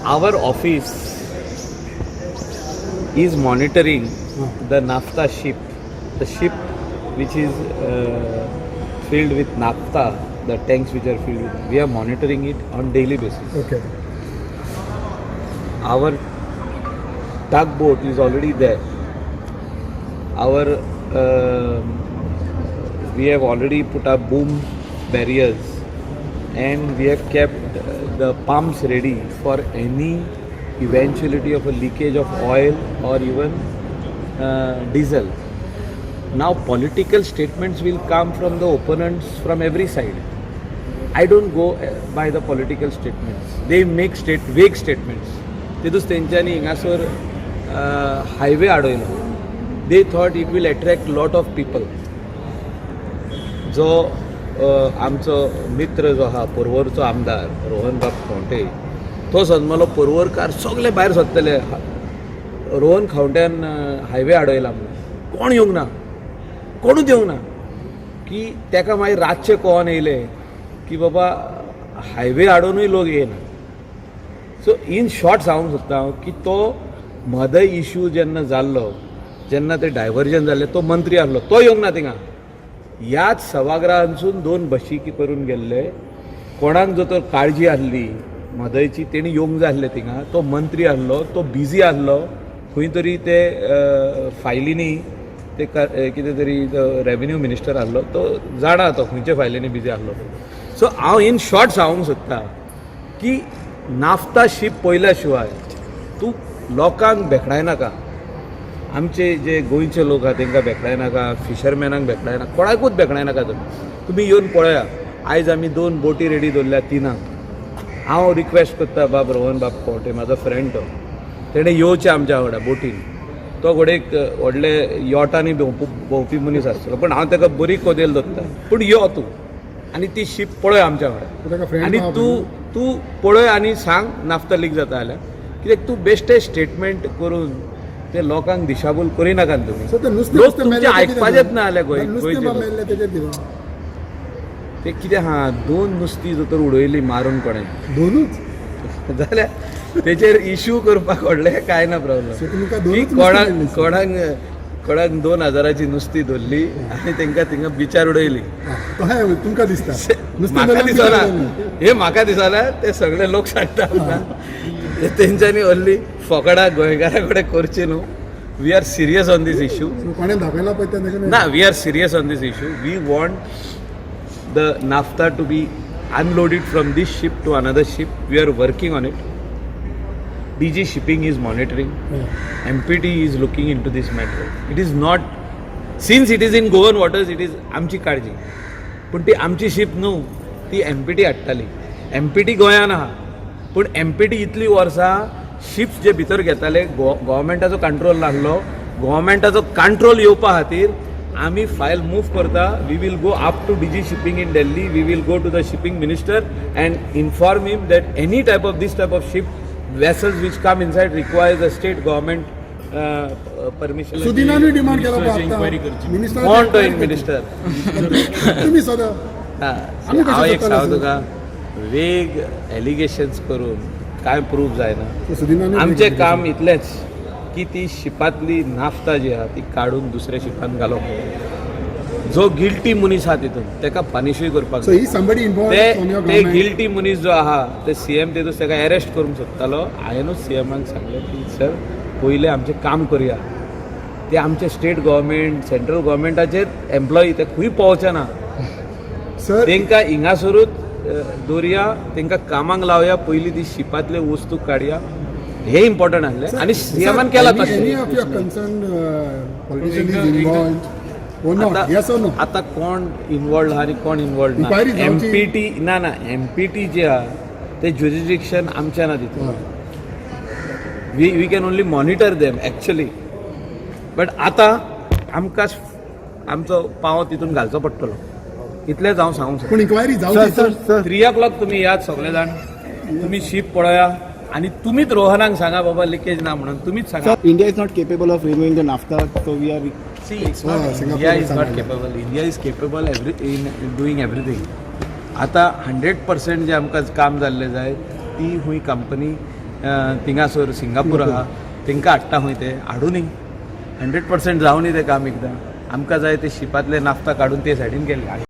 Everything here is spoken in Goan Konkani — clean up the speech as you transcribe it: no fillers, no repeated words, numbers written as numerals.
Our office is monitoring the naphtha ship, the ship which is filled with naphtha, the tanks which are filled with, we are monitoring it on daily basis. Our tugboat is already there. Our We have already put up boom barriers and we have kept the pumps ready for any eventuality of a leakage of oil or even diesel. Now political statements will come from the opponents from every side. I don't go by the political statements. They make state vague statements. तितूच तेंच्यांनी हिंगासर highway आडयलो. They thought it will attract lot of people. जो आमचो मित्र जो आहा, पर्वरचो आमदार रोहनबाब खवंटे, तो सजमलो पर्वरकार सगळे भायर सरतले, रोहन खवंट्यान हायवे आडयला म्हणून. कोण येवंक ना, कोणूच येवंक ना, की तेका मागीर रातचें कळोन येयलें की बाबा हायवे आडोवनूय लोक येयना. सो इन शॉर्ट सांगूंक सोदता हांव की तो म्हादय इशू जेन्ना जाल्लो, जेन्ना ते डायवर्जन जाल्लें, तो मंत्री आहलो, तो येवंक ना थिंगा. ह्याच सभागृहांसून दोन बशी करून गेल्ले. कोणाक जर तर काळजी आहली म्हादयची, तेणी येवंक जाय आसलें थिंगा. तो मंत्री आहलो, तो बिजी आहलो खंय तरी, ते फायलींनी ते कितें तरी. रेवेन्यू मिनिस्टर आहलो, तो जाणा तो खंयच्या फायलींनी बिजी आहलो. सो हांव इन शॉर्ट सांगूंक सोदता की नाफ्ता शीप पळयल्या शिवाय तूं लोकांक भेकडायनाका. आमचे जे गोंयचे लोक आहा तांकां भेकडायनाका, फिशरमॅनांक भेकडायनाका, कोणाकूच भेकडायनाका. तुमी तुमी येवन पळया. आयज आमी दोन बोटी रेडी दवरल्या 3क. हांव रिक्वेस्ट करता, बाब रोहन बाब खवंटे म्हाजो फ्रेंड, तो तेणें येवचें आमच्या वांगडा बोटीन. तो घोडेक व्हडले यॉटांनी भोंवपी भोंवपी मनीस आसतलो, पण हांव ताका बरी कोदेल दवरता. पूण यो तूं आनी ती शीप पळय आमच्या ताका वांगडा friend आनी आहा. तूं तूं पळय आनी सांग नाफ्ता लीक जाता जाल्यार. कित्याक तूं बेश्टे स्टेटमेंट करून ते लोकांक दिशाभूल करिनाकात तुमी. सो ते नुस्तें लोक नुस्तें तुमचें मेल्लें तें कितें? आयकपाचेच ना जाल्यार गोंय नुस्तें गोंयचे लोक. मेल्लें तेजेर कितें? ते कितें आहा, दोन नुस्तीं जर उडयली मारून कोणें दोनूच? जाल्यार तेचेर इशू करपाक व्हडलें कांय ना प्रॉब्लम. सो तुमकां की दोनूच कोणाक नुस्तीं मेळ्ळीं? कोणाक कोणाक 2000ची नुस्ती धरली आनी तांकां थिंगा बिचार उडयली. तशें तुमकां दिसता नुस्तें म्हाका धरलें दिसना. बिचार उडयलें. हे म्हाका दिसना, ते सगळे लोक सांगता आमकां. ते तेंच्यांनी व्हडली फकडां गोंयकारा कडेन करची न्हू. We are serious on this issue. So कोणें दाखयला पळय तें ना, we are serious on this issue. We want the naphtha to be unloaded from this ship to another ship. We are working on it. DG Shipping is monitoring. MPT is looking into this matter. It is not, since it is in Goan waters, it is आमची काळजी. पूण ती आमची शीप न्हू, ती एमपीटी हाडटाली. एमपीटी गोंयान आहा, पूण एमपीटी इतली वर्सां शिप्स जे भितर घेताले, गोवोरमेंटाचो कंट्रोल नासलो. गोवोरमेंटाचो कंट्रोल येवपा खातीर आमी फायल मूव करता. We will go up to DG Shipping in Delhi. We will go to the shipping minister and inform him that any type of this type of ship vessels which come inside requires a state government permission. सुदिनानूय demand केला. मिनिस्टराची inquiry करची. मिनिस्टर. कोण तो मिनिस्टर? तुमी सदां आमी कशें हांव एक करतले सांगू सर? तुका, वेग एलिगेशन्स करून कांय प्रूफ जायना. सुदिनानूय आमचें काम इतलेंच की ती शिपांतली नाफ्ता जी आहा ती काडून दुसऱ्या शिपान घालप. जो गिल्टी मनीस आहा तितून, ताका पनिशूय करपाक सो जाय. ही समबडी इन्वॉल्व ते फ्रॉम your ते गव्हर्नमेंट? गिल्टी मनीस जो आहा, ते सीएम तेतून ताका अरेस्ट करूंक सोदतालो. हांवेनूच सीएमाक सांगलें की सर, पयलें आमचें काम करुया. ते आमचे स्टेट गव्हर्मेंट, सेंट्रल गव्हर्मेंटाचेच एम्प्लॉई, ते खंय पावचे ना. सर. तांकां हिंगासरूच दवरया, तांकां कामाक लावया. पयलीं ती शिपांतले वस्तू काडया, हे इम्पॉर्टंट आसलें आनी सीएमान केलां any तशें. Of your concern politician is involved or not? आता Yes or no? आता कोण इन्वॉल्ड आहा आनी कोण इन्वॉल्ड ना. Inquiry जावची. एमपीटी ना ना, एमपीटी जे आहा ते ज्युरिडिक्शन आमच्या ना तितून. We can only monitor them actually, but आतां आमकां आमचो पांव तितून घालचो पडटलो, इतलेंच हांव सांगूंक पूण इन्क्वायरी जावची. सोदता. 3 ओ क्लॉक तुमी यात सगळे जाण, तुमी शीप पळया आनी तुमीच रोहनाक सांगा बाबा लिकेज ना म्हणून, तुमीच सांगा. India is not capable of removing the naphtha, so we are See, it's Ah, not Singapore India is not सांगायला. Capable. India is capable every in doing everything. आता 100% जे आमकां काम जाल्लें जाय, ती हुंय कंपनी थिंगासर सिंगापूर आहा, तेंकां हाडटा खंय ते. हाडूनी, 100% जावनी तें काम एकदां. आमकां जाय ते शिपांतले नाफ्ता काडून ते सायडीन केल्ले.